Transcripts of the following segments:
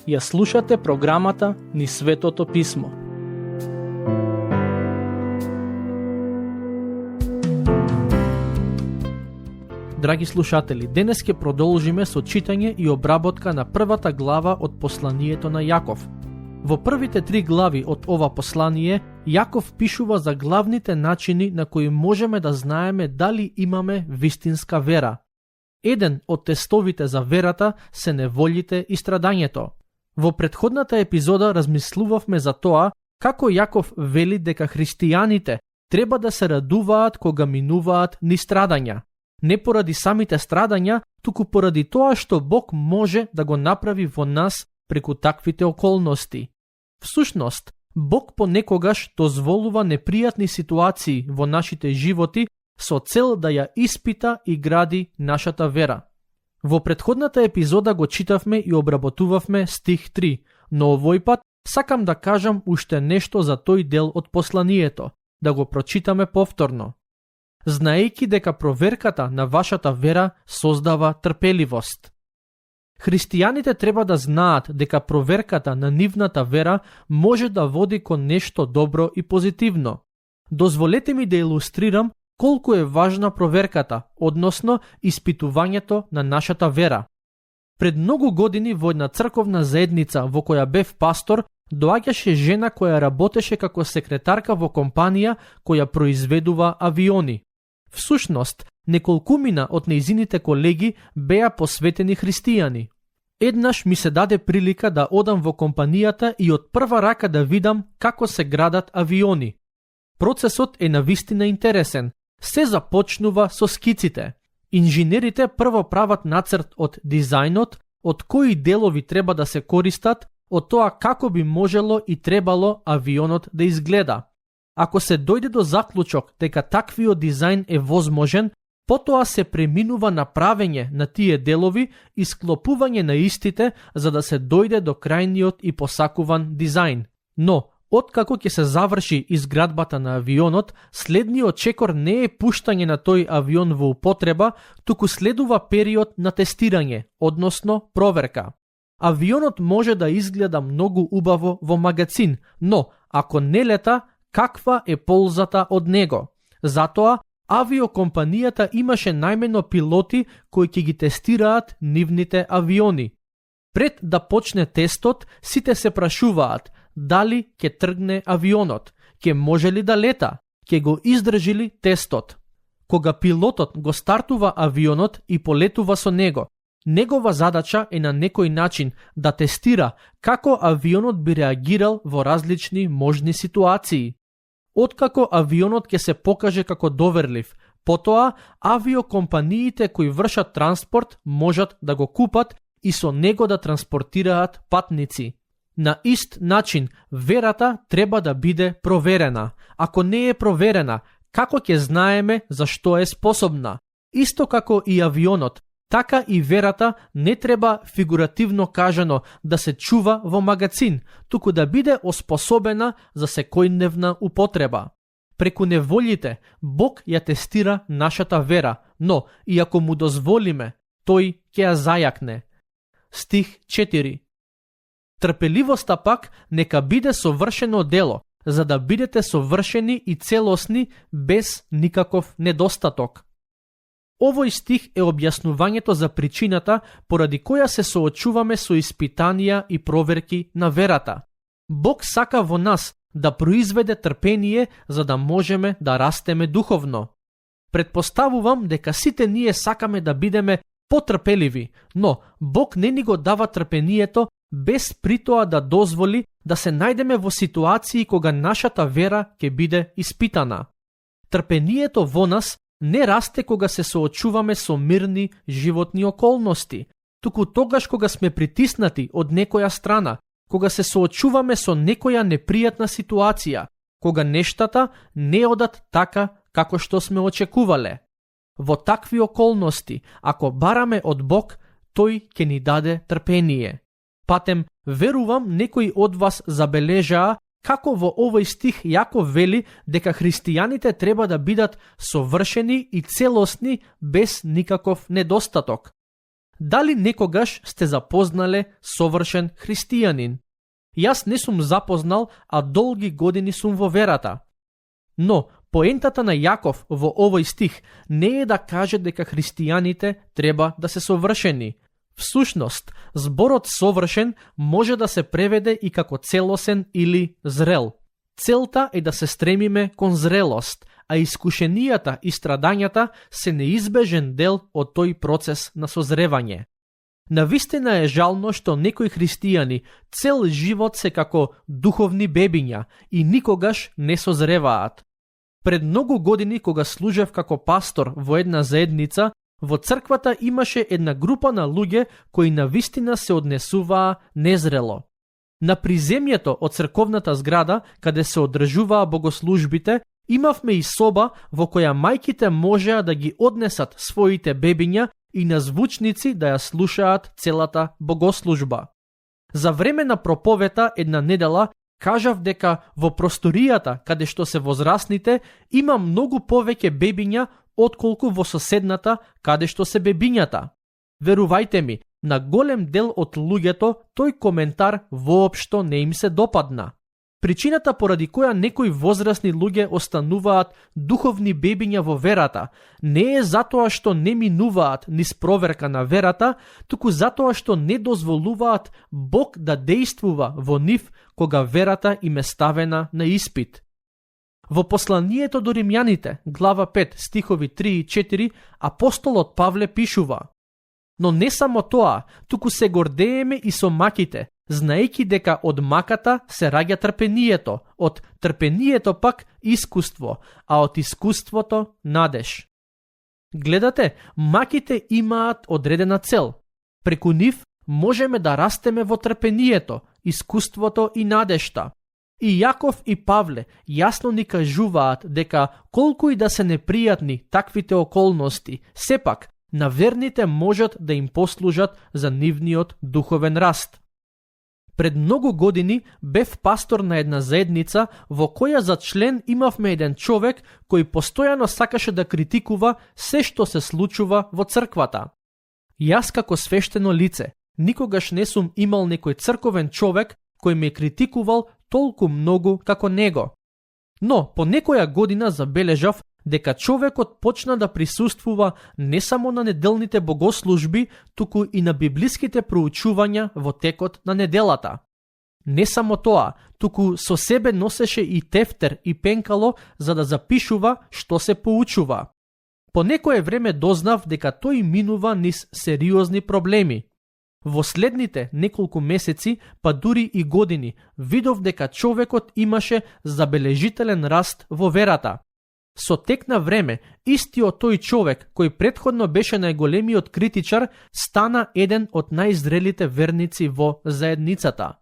Ја слушате програмата Низ Светото Писмо. Драги слушатели, денес ќе продолжиме со читање и обработка на првата глава од посланието на Јаков. Во првите 3 глави од ова послание, Јаков пишува за главните начини на кои можеме да знаеме дали имаме вистинска вера. Еден од тестовите за верата се неволите и страдањето. Во претходната епизода размислувавме за тоа како Јаков вели дека христијаните треба да се радуваат кога минуваат низ страдања. Не поради самите страдања, туку поради тоа што Бог може да го направи во нас преку таквите околности. Всушност, Бог понекогаш дозволува непријатни ситуации во нашите животи со цел да ја испита и гради нашата вера. Во претходната епизода го читавме и обработувавме стих 3, но овој пат сакам да кажам уште нешто за тој дел од посланието, да го прочитаме повторно. Знаејќи дека проверката на вашата вера создава трпеливост. Христијаните треба да знаат дека проверката на нивната вера може да води кон нешто добро и позитивно. Дозволете ми да илустрирам колку е важна проверката, односно испитувањето на нашата вера. Пред многу години во една црковна заедница во која бев пастор, доаѓаше жена која работеше како секретарка во компанија која произведува авиони. Всушност, неколкумина од нејзините колеги беа посветени христијани. Еднаш ми се даде прилика да одам во компанијата и од прва рака да видам како се градат авиони. Процесот е навистина интересен. Се започнува со скиците. Инженерите прво прават нацрт од дизајнот, од кои делови треба да се користат, од тоа како би можело и требало авионот да изгледа. Ако се дојде до заклучок дека таквиот дизајн е возможен, потоа се преминува на правење на тие делови и склопување на истите за да се дојде до крајниот и посакуван дизајн. Но, откако ќе се заврши изградбата на авионот, следниот чекор не е пуштање на тој авион во употреба, туку следува период на тестирање, односно проверка. Авионот може да изгледа многу убаво во магазин, но ако не лета, каква е ползата од него? Затоа, авиокомпанијата имаше најмено пилоти кои ќе ги тестираат нивните авиони. Пред да почне тестот, сите се прашуваат дали ќе тргне авионот, ќе може ли да лета, ќе го издржи ли тестот. Кога пилотот го стартува авионот и полетува со него, негова задача е на некој начин да тестира како авионот би реагирал во различни можни ситуации. Откако авионот ќе се покаже како доверлив, потоа авиокомпаниите кои вршат транспорт можат да го купат и со него да транспортираат патници. На ист начин, верата треба да биде проверена. Ако не е проверена, како ќе знаеме за што е способна? Исто како и авионот, така и верата не треба фигуративно кажано да се чува во магазин, туку да биде оспособена за секојдневна употреба. Преку неволите, Бог ја тестира нашата вера, но и ако му дозволиме, тој ќе ја зајакне. Стих 4. Трпеливоста пак нека биде совршено дело, за да бидете совршени и целосни без никаков недостаток. Овој стих е објаснувањето за причината поради која се соочуваме со испитанија и проверки на верата. Бог сака во нас да произведе трпение за да можеме да растеме духовно. Предпоставувам дека сите ние сакаме да бидеме потрпеливи, но Бог не ни го дава трпението без при тоа да дозволи да се најдеме во ситуации кога нашата вера ќе биде испитана. Трпението во нас не расте кога се соочуваме со мирни животни околности, туку тогаш кога сме притиснати од некоја страна, кога се соочуваме со некоја непријатна ситуација, кога нештата не одат така како што сме очекувале. Во такви околности, ако бараме од Бог, тој ќе ни даде трпение. Патем, верувам, некои од вас забележаа Како во овој стих Јаков вели дека христијаните треба да бидат совршени и целосни без никаков недостаток. Дали некогаш сте запознале совршен христијанин? Јас не сум запознал, а долги години сум во верата. Но поентата на Јаков во овој стих не е да каже дека христијаните треба да се совршени. Всушност, зборот совршен може да се преведе и како целосен или зрел. Целта е да се стремиме кон зрелост, а искушенијата и страдањата се неизбежен дел од тој процес на созревање. Навистина е жално што некои христијани цел живот се како духовни бебиња и никогаш не созреваат. Пред многу години, кога служев како пастор во една заедница, во црквата имаше една група на луѓе кои навистина се однесуваа незрело. На приземјето од црковната зграда, каде се одржуваа богослужбите, имавме и соба во која мајките можеа да ги однесат своите бебиња и на звучници да ја слушаат целата богослужба. За време на проповета една недела кажав дека во просторијата каде што се возрастните има многу повеќе бебиња отколку во соседната каде што се бебињата. Верувајте ми, на голем дел од луѓето тој коментар воопшто не им се допадна. Причината поради која некои возрастни луѓе остануваат духовни бебиња во верата не е затоа што не минуваат низ проверка на верата, туку затоа што не дозволуваат Бог да дејствува во нив кога верата им е ставена на испит. Во посланието до Римјаните, глава 5, стихови 3 и 4, апостолот Павле пишува: Но не само тоа, туку се гордееме и со маките, знаејќи дека од маката се раѓа трпението, од трпението пак искуство, а од искуството надеж. Гледате, маките имаат одредена цел. Преку нив можеме да растеме во трпението, искуството и надежта. И Јаков и Павле јасно ни кажуваат дека колку и да се непријатни таквите околности, сепак на верните можат да им послужат за нивниот духовен раст. Пред многу години бев пастор на една заедница во која за член имавме еден човек кој постојано сакаше да критикува се што се случува во црквата. Јас како свештено лице никогаш не сум имал некој црковен човек кој ме критикувал толку многу како него. Но по некоја година забележав дека човекот почна да присуствува не само на неделните богослужби, туку и на библиските проучувања во текот на неделата. Не само тоа, туку со себе носеше и тефтер и пенкало за да запишува што се поучува. По некое време дознав дека тој минува низ сериозни проблеми. Во следните неколку месеци, па дури и години, видов дека човекот имаше забележителен раст во верата. Со тек на време, истиот тој човек, кој претходно беше најголемиот критичар, стана еден од најзрелите верници во заедницата.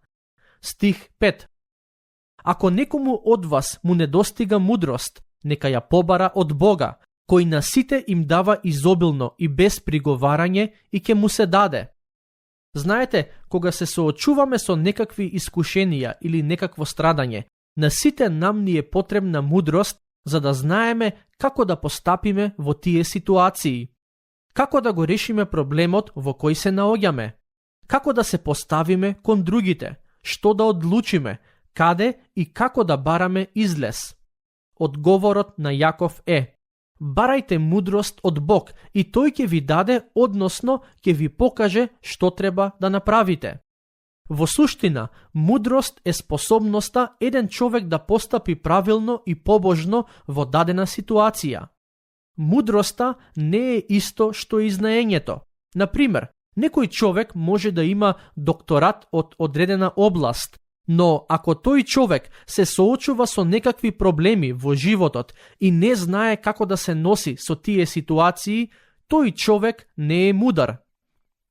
Стих 5. Ако некому од вас му недостига мудрост, нека ја побара од Бога, кој на сите им дава изобилно и без приговарање и ќе му се даде. Знаете, кога се соочуваме со некакви искушенија или некакво страдање, на сите нам ни е потребна мудрост за да знаеме како да постапиме во тие ситуации. Како да го решиме проблемот во кој се наоѓаме. Како да се поставиме кон другите. Што да одлучиме. Каде и како да бараме излез. Одговорот на Јаков е: барајте мудрост од Бог и тој ќе ви даде, односно ќе ви покаже што треба да направите. Во суштина, мудрост е способноста еден човек да постапи правилно и побожно во дадена ситуација. Мудроста не е исто што и знаењето. Например, некој човек може да има докторат од одредена област, но ако тој човек се соочува со некакви проблеми во животот и не знае како да се носи со тие ситуации, тој човек не е мудар.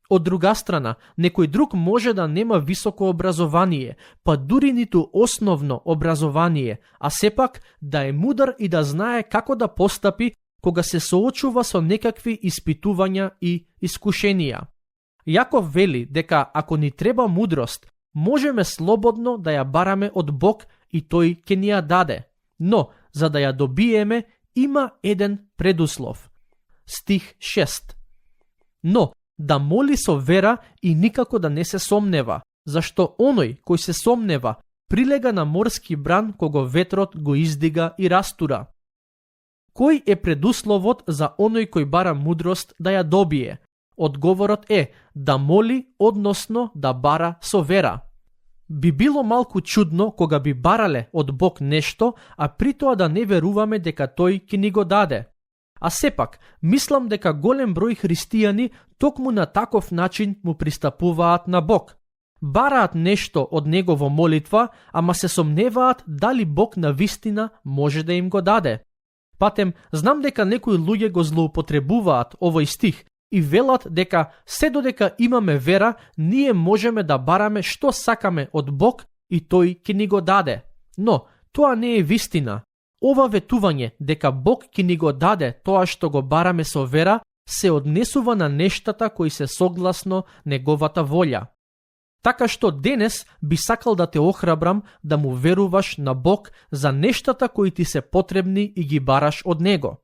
Од друга страна, некој друг може да нема високо образование, па дури ниту основно образование, а сепак да е мудар и да знае како да постапи кога се соочува со некакви испитувања и искушенија. Јаков вели дека ако ни треба мудрост, можеме слободно да ја бараме од Бог и тој ќе ни ја даде. Но, за да ја добиеме, има еден предуслов. Стих 6. Но, да моли со вера и никако да не се сомнева, зашто оној кој се сомнева, прилега на морски бран кого ветрот го издига и растура. Кој е предусловот за оној кој бара мудрост да ја добие? Одговорот е да моли, односно да бара со вера. Би било малку чудно кога би барале од Бог нешто, а при тоа да не веруваме дека тој ќе ни го даде. А сепак, мислам дека голем број христијани токму на таков начин му пристапуваат на Бог. Бараат нешто од него во молитва, ама се сомневаат дали Бог на вистина може да им го даде. Патем, знам дека некои луѓе го злоупотребуваат овој стих и велат дека се додека имаме вера, ние можеме да бараме што сакаме од Бог и тој ќе ни го даде. Но, тоа не е вистина. Ова ветување дека Бог ќе ни го даде тоа што го бараме со вера, се однесува на нештата кои се согласно неговата волја. Така што денес би сакал да те охрабрам да му веруваш на Бог за нештата кои ти се потребни и ги бараш од него.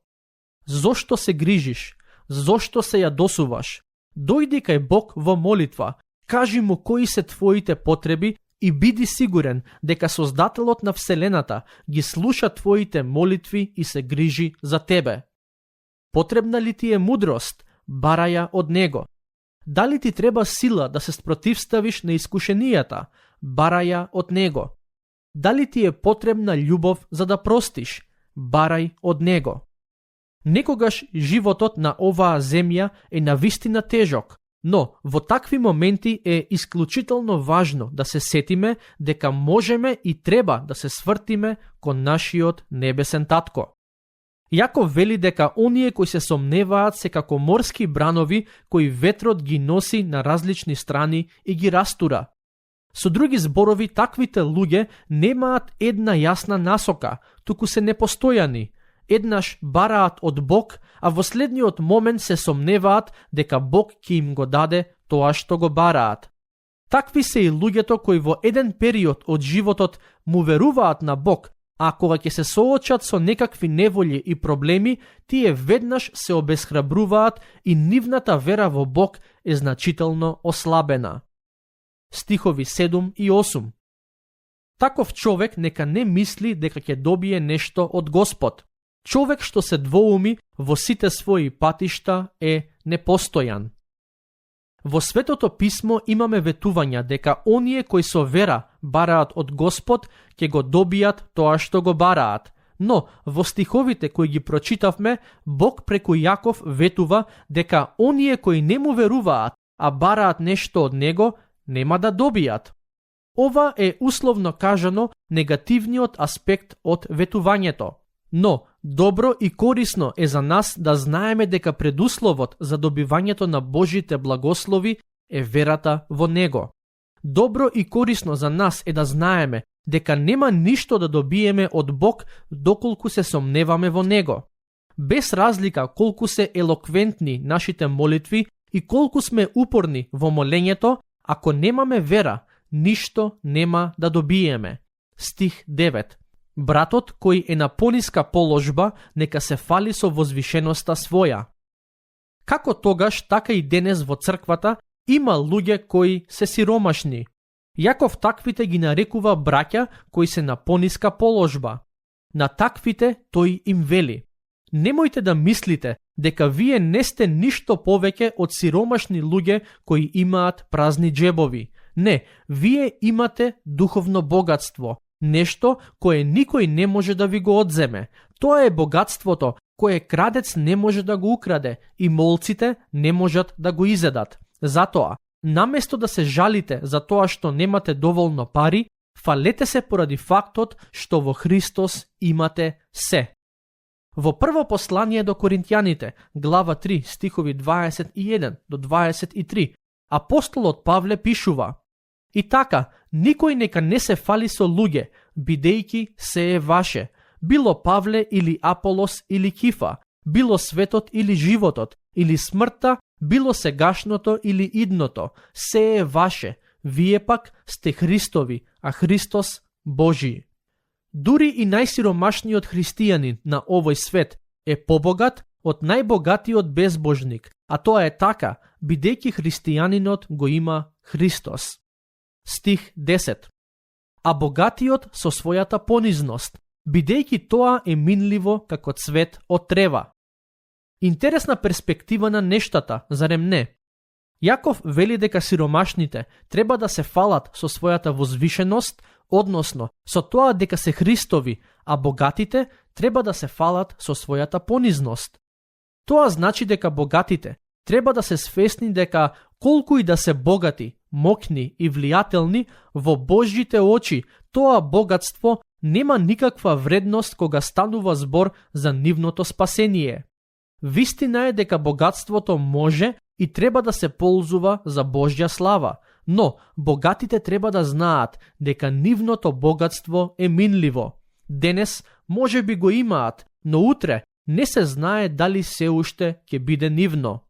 Зошто се грижиш? Зошто се јадосуваш? Дојди кај Бог во молитва, кажи му кои се твоите потреби и биди сигурен дека Создателот на Вселената ги слуша твоите молитви и се грижи за тебе. Потребна ли ти е мудрост? Бараја од него. Дали ти треба сила да се спротивставиш на искушенијата? Бараја од него. Дали ти е потребна љубов за да простиш? Барај од него. Некогаш животот на оваа земја е навистина тежок, но во такви моменти е исклучително важно да се сетиме дека можеме и треба да се свртиме кон нашиот небесен татко. Јаков вели дека оние кои се сомневаат се како морски бранови кои ветрот ги носи на различни страни и ги растура. Со други зборови, таквите луѓе немаат една јасна насока, туку се непостојани. Еднаш бараат од Бог, а во следниот момент се сомневаат дека Бог ќе им го даде тоа што го бараат. Такви се и луѓето кои во еден период од животот му веруваат на Бог, а кога ќе се соочат со некакви неволји и проблеми, тие веднаш се обесхрабруваат и нивната вера во Бог е значително ослабена. Стихови 7 и 8. Таков човек нека не мисли дека ќе добие нешто од Господ. Човек што се двоуми во сите своји патишта е непостојан. Во Светото писмо имаме ветувања дека оние кои со вера бараат од Господ ќе го добијат тоа што го бараат. Но во стиховите кои ги прочитавме, Бог преку Јаков ветува дека оние кои не му веруваат, а бараат нешто од него, нема да добијат. Ова е условно кажано негативниот аспект од ветувањето. Но, добро и корисно е за нас да знаеме дека предусловот за добивањето на Божите благослови е верата во него. Добро и корисно за нас е да знаеме дека нема ништо да добиеме од Бог доколку се сомневаме во него. Без разлика колку се елоквентни нашите молитви и колку сме упорни во молењето, ако немаме вера, ништо нема да добиеме. Стих 9. Братот кој е на пониска положба, нека се фали со возвишеноста своја. Како тогаш, така и денес во црквата има луѓе кои се сиромашни. Јаков таквите ги нарекува браќа кои се на пониска положба. На таквите тој им вели: немојте да мислите дека вие не сте ништо повеќе од сиромашни луѓе кои имаат празни џебови. Не, вие имате духовно богатство, нешто кое никој не може да ви го одземе. Тоа е богатството кое крадец не може да го украде и молците не можат да го изедат. Затоа, наместо да се жалите за тоа што немате доволно пари, фалете се поради фактот што во Христос имате се. Во прво послание до Коринтјаните, глава 3, стихови 21 до 23, апостолот Павле пишува: И така, никој нека не се фали со луѓе, бидејќи се е ваше, било Павле или Аполос или Кифа, било светот или животот, или смртта, било сегашното или идното, се е ваше, вие пак сте Христови, а Христос Божии. Дури и најсиромашниот христијанин на овој свет е побогат од најбогатиот безбожник, а тоа е така, бидејќи христијанинот го има Христос. Стих 10. А богатиот со својата понизност, бидејќи тоа е минливо како цвет од трева. Интересна перспектива на нештата, зарем не? Јаков вели дека сиромашните треба да се фалат со својата возвишеност, односно со тоа дека се Христови, а богатите треба да се фалат со својата понизност. Тоа значи дека богатите треба да се свесни дека колку и да се богати, моќни и влијателни, во Божјите очи тоа богатство нема никаква вредност кога станува збор за нивното спасение. Вистина е дека богатството може и треба да се ползува за Божја слава, но богатите треба да знаат дека нивното богатство е минливо. Денес може би го имаат, но утре не се знае дали се уште ќе биде нивно.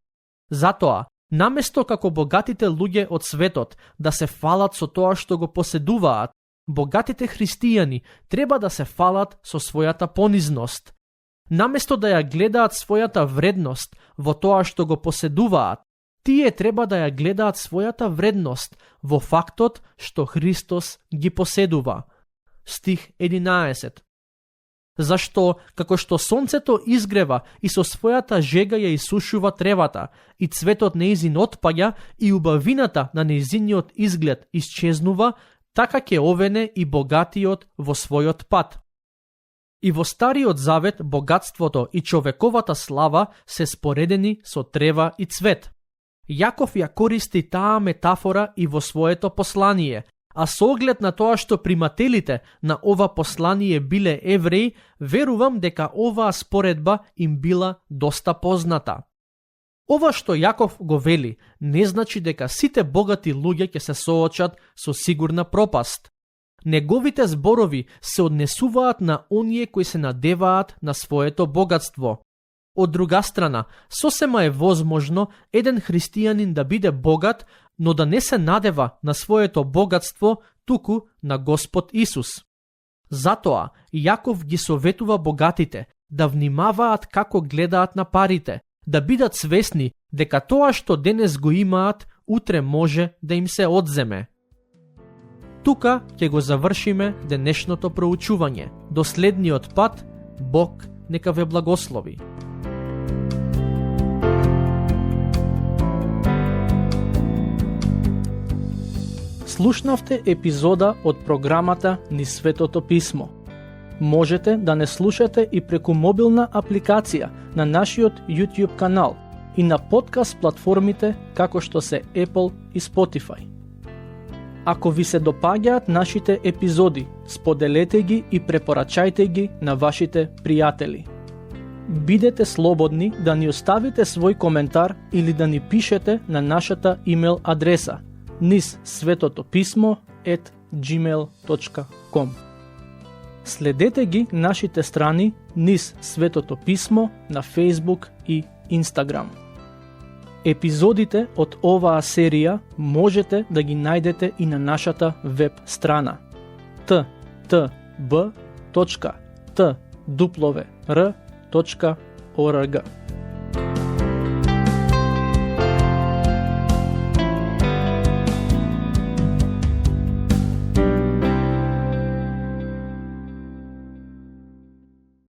Затоа, наместо како богатите луѓе од светот да се фалат со тоа што го поседуваат, богатите христијани треба да се фалат со својата понизност. Наместо да ја гледаат својата вредност во тоа што го поседуваат, тие треба да ја гледаат својата вредност во фактот што Христос ги поседува. Стих 11. Зашто, како што сонцето изгрева и со својата жега ја исушува тревата, и цветот неизин отпаѓа и убавината на неизиниот изглед исчезнува, така ќе овене и богатиот во својот пат. И во Стариот Завет богатството и човековата слава се споредени со трева и цвет. Јаков ја користи таа метафора и во своето послание, а со оглед на тоа што примателите на ова послание биле евреи, верувам дека оваа споредба им била доста позната. Ова што Јаков го вели не значи дека сите богати луѓе ќе се соочат со сигурна пропаст. Неговите зборови се однесуваат на оние кои се надеваат на своето богатство. Од друга страна, сосема е возможно еден христијанин да биде богат, но да не се надева на своето богатство, туку на Господ Исус. Затоа, Јаков ги советува богатите да внимаваат како гледаат на парите, да бидат свесни дека тоа што денес го имаат, утре може да им се одземе. Тука ќе го завршиме денешното проучување. До следниот пат, Бог нека ве благослови. Слушнавте епизода од програмата Низ Светото Писмо. Можете да не слушате и преку мобилна апликација на нашиот YouTube канал и на подкаст платформите како што се Apple и Spotify. Ако ви се допаѓаат нашите епизоди, споделете ги и препорачајте ги на вашите пријатели. Бидете слободни да ни оставите свој коментар или да ни пишете на нашата имейл адреса nizsvetotopисmo@gmail.com. Следете ги нашите страни Низ Светото Писмо на Facebook и Instagram. Епизодите од оваа серија можете да ги најдете и на нашата веб страна ttb.twr.org.